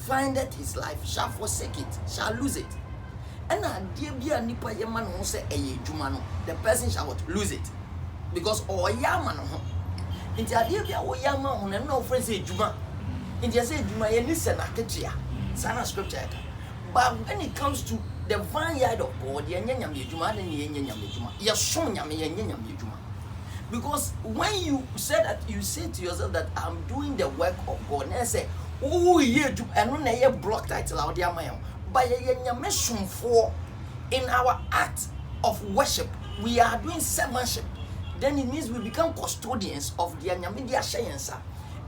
findeth his life shall forsake it, shall lose it. Ɛna adeɛ bi a nipa yɛ ma ne ho sɛ ɛyɛ adwuma no, the person shall what? Lose it. Because ɔyɛ ama ne ho. Nti adeɛ bi a wɔyɛ ama ho no, ɛno na wɔfrɛ sɛ adwuma. Nti ɛsɛ adwuma yɛ ni sɛ n'akatua. Saa na scripture ɛka. But when it comes to the vineyard of God, yɛnyɛ Nyame adwuma. Ade ne yɛnyɛ Nyame adwuma? Yɛsom Nyame, yɛnyɛ Nyame adwuma. Because when you say that, you say to yourself that I'm doing the work of God. Na sɛ woyɛ adwuma, ɛno na ɛyɛ block title a wɔde ama yɛn. But yɛyɛ Nyame somfoɔ. In our act of worship, we are doing servantship. Then it means we become custodians of the Nyame de ahyɛ yɛn nsa.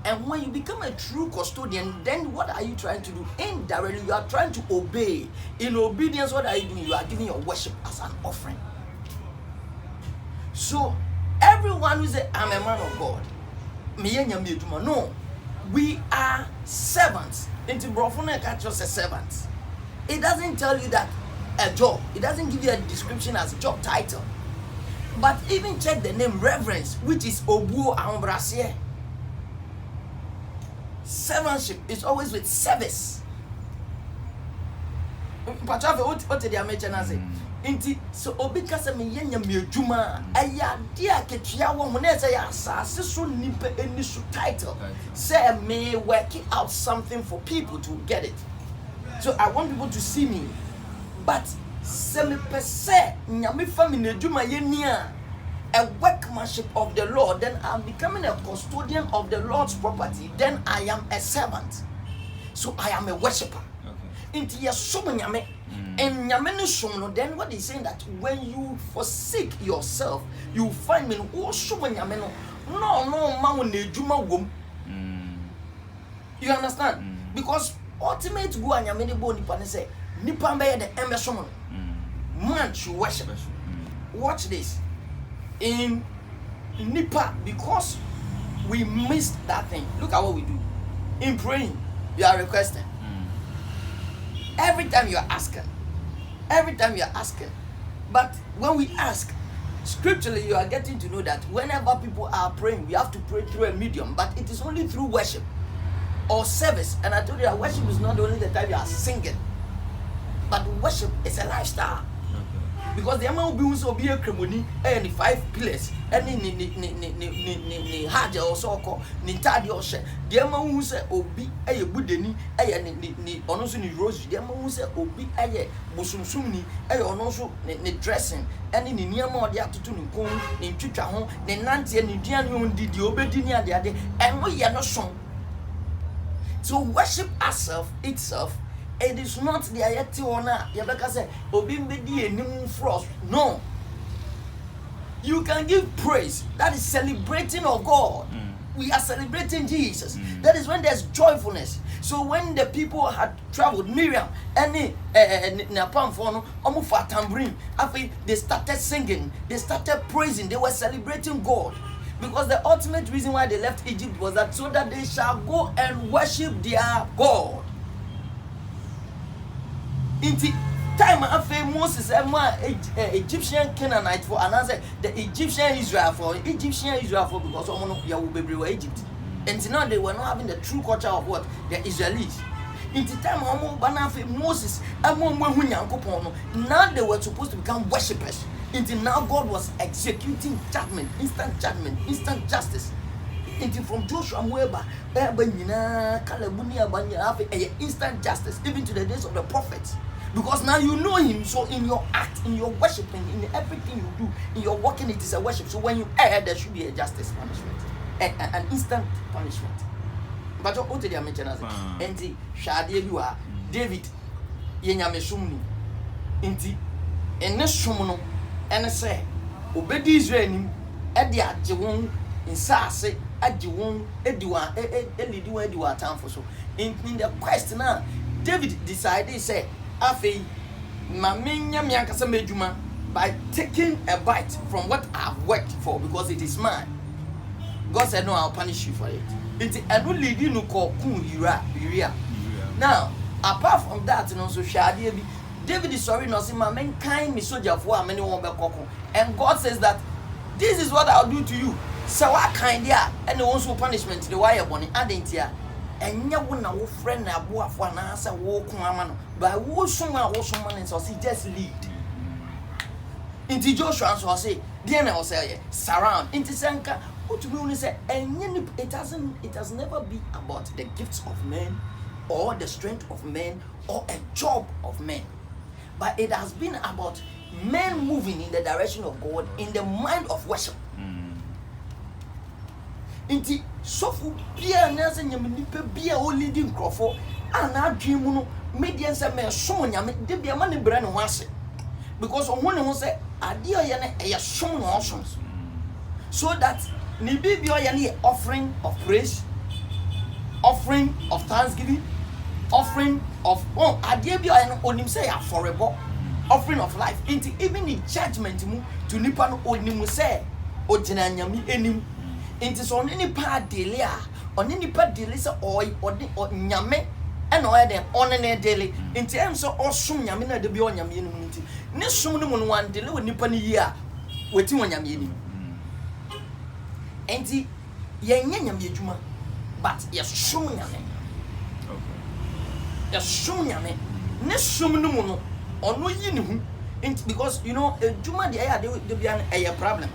And when you become a true custodian, then what are you trying to do? Indirectly, you are trying to obey. In obedience, what are you doing? You are giving your worship as an offering. So, everyone who say, "I'm a man of God," meyɛ Nyame adwuma. No, we are servants. Nti borɔfo no ɛka kyerɛ sɛ servants. It doesn't tell you that a job. It doesn't give you a description as a job title. But even check the name reverence, which is obuo, ahobraseɛ. Servantship is always with service. Mpatwa afei wote deɛ mekyɛ no ase. Nti sɛ obi ka sɛ meyɛ Nyame adwuma a, ɛyɛ adeɛ a ketua wɔ ho na ɛsɛ yɛ asase so nipa ani so title sɛ me working out something for people to get it. So I want people to see me. But sɛ mepɛ sɛ Nyame fa me n'adwuma yɛ ni a workmanship of the Lord, then I'm becoming a custodian of the Lord's property. Then I am a servant. So I am a worshipper. Nti yɛsom Nyame. And Nyame no som no, then what is saying that when you forsake yourself, you find me no, wosom Nyame no na ɔno ma wo n'adwuma wom. You understand? Because ultimate goal a Nyame de bɔ nipa ne sɛ nipa bɛyɛ de ɛmbɛsom no. Man should worship. Watch this. In nipa, because we missed that thing, look at what we do. In praying, you are requesting. Every time you are asking, every time you are asking. But when we ask, scripturally, you are getting to know that whenever people are praying, we have to pray through a medium, but it is only through worship or service. And I told you that worship is not only the time you are singing, but worship is a lifestyle. Because the ama obi hu sɛ obi yɛ kremoni ɛyɛ ne five pillars ɛne ne hajj a ɔsɛ ɔkɔ ne ntaade ɔhyɛ. Deɛ ama hu sɛ obi ɛyɛ budeni ɛyɛ ne ɔno nso ne rosary. Deɛ ama hu sɛ obi ɛyɛ bosomsomni ɛyɛ ɔno nso ne dressing ɛne ne nneɛma a ɔde atoto ne kɔn, ne ntwitwa ho, ne nanteɛ, ne duane a ɔndi, deɛ ɔbɛdi ne adeade, ɛno yɛ no som. So worship ourself itself, it is not deɛ yɛte hɔ no a yɛbɛka sɛ obi mbɛdi anim frost. No, you can give praise. That is celebrating of God. We are celebrating Jesus. That is when there's joyfulness. So when the people had traveled, Miriam ɛne n'apamfoɔ no, ɔmo fa tambourine, afei they started singing, they started praising, they were celebrating God, because the ultimate reason why they left Egypt was that so that they shall go and worship their God. Nti time afei Moses ɛma Egyptian Canaanite for anaasɛ the Egyptian Israel for Egyptian Israel for, because ɔmo no yɛwɔ bebree wɔ Egypt. Nti now they were not having the true culture of what? The Israelis. Nti time a ɔmo ba na afei Moses ɛma ɔmo ehu Nyankopɔn no, now they were supposed to become worshippers. Nti now God was executing judgment, instant judgment, instant justice. Nti from Joshua mu ɛba ɛba nyinaa, Caleb ne aba nyinaa, afei ɛyɛ instant justice, even to the days of the prophets, because now you know him. So in your act, in your worshiping, in everything you do, in your working, it is a worship. So when you err, there should be a justice punishment, an instant punishment. But o te deɛ mekyɛ no ase? Paa. Nti hwɛ adeɛ bi wɔ ha. David yɛ nyamesom ni. Nti ɛne som no ɛne sɛ obɛdi Israel anim ɛde agye wɔn nsaase, agye wɔn edi wɔn ɛ ɛ ɛlidi wɔn adi wɔn atamfo so. In the quest na David decided sɛ afei ma menyɛ me ankasa m'adwuma by taking a bite from what I have worked for, because it is mine. God said, "No, I will punish you for it." Nti ɛno lidi no kɔ kun Uriah. Now, apart from that no nso, hwɛ adeɛ bi. David sɔre na ɔsɛ ma menkan me sogyafoɔ a me ne wɔn bɛkɔ ko, and God says that this is what I will do to you. Sɛ wakan deɛ a, ɛne wɔn nso punishment de wayɛ bɔne ade nti a Ɛnyɛ wo na wofrɛ no aboafo anaasɛ woko ama no, but wosom a wosom ma no sɛ ɔse just lead. Nti Joshua nso ɔse deɛ na ɔsɛ ɔyɛ surround. Nti sɛ nka wotumi hu sɛ ɛnyɛ nipa, it has never been about the gifts of men or the strength of men or a job of men, but it has been about men moving in the direction of God in the mind of worship. Nti sɔfo biara anaasɛ Nyame nipa biara a ɔlead nkurɔfoɔ a n'adwene mu no medeɛ sɛ mɛsom Nyame de bia ma ne brɛ ne ho ase, because ɔho ne ho sɛ adeɛ a ɔyɛ no ɛyɛ som na ɔsom, so that ne biribi a ɔyɛ no yɛ offering of praise, offering of thanksgiving, offering of, oh, adeɛ bi a ɔyɛ no, onim sɛ yɛ afɔrebɔ, offering of life. Nti even in judgement mu to nipa no, onim sɛ ogyina Nyame anim. Nti sɛ ɔne nipa adeal a, ɔne nipa deal sɛ ɔy ɔde Nyame ɛna ɔyɛ dɛ ɔne ne deal. Nti ɛm sɛ ɔsom Nyame no a de bi ɔnyame anim no, nti ne som no mu no, wandeal wɔ nipa no yie a, wɔti wɔ Nyame anim. Nti yɛnyɛ Nyame adwuma, but yɛsom Nyame. Yɛsom Nyame ne som no mu no, ɔno yi ne ho. Nti because adwuma deɛ, ɛyɛ ade de bia no ɛyɛ problem.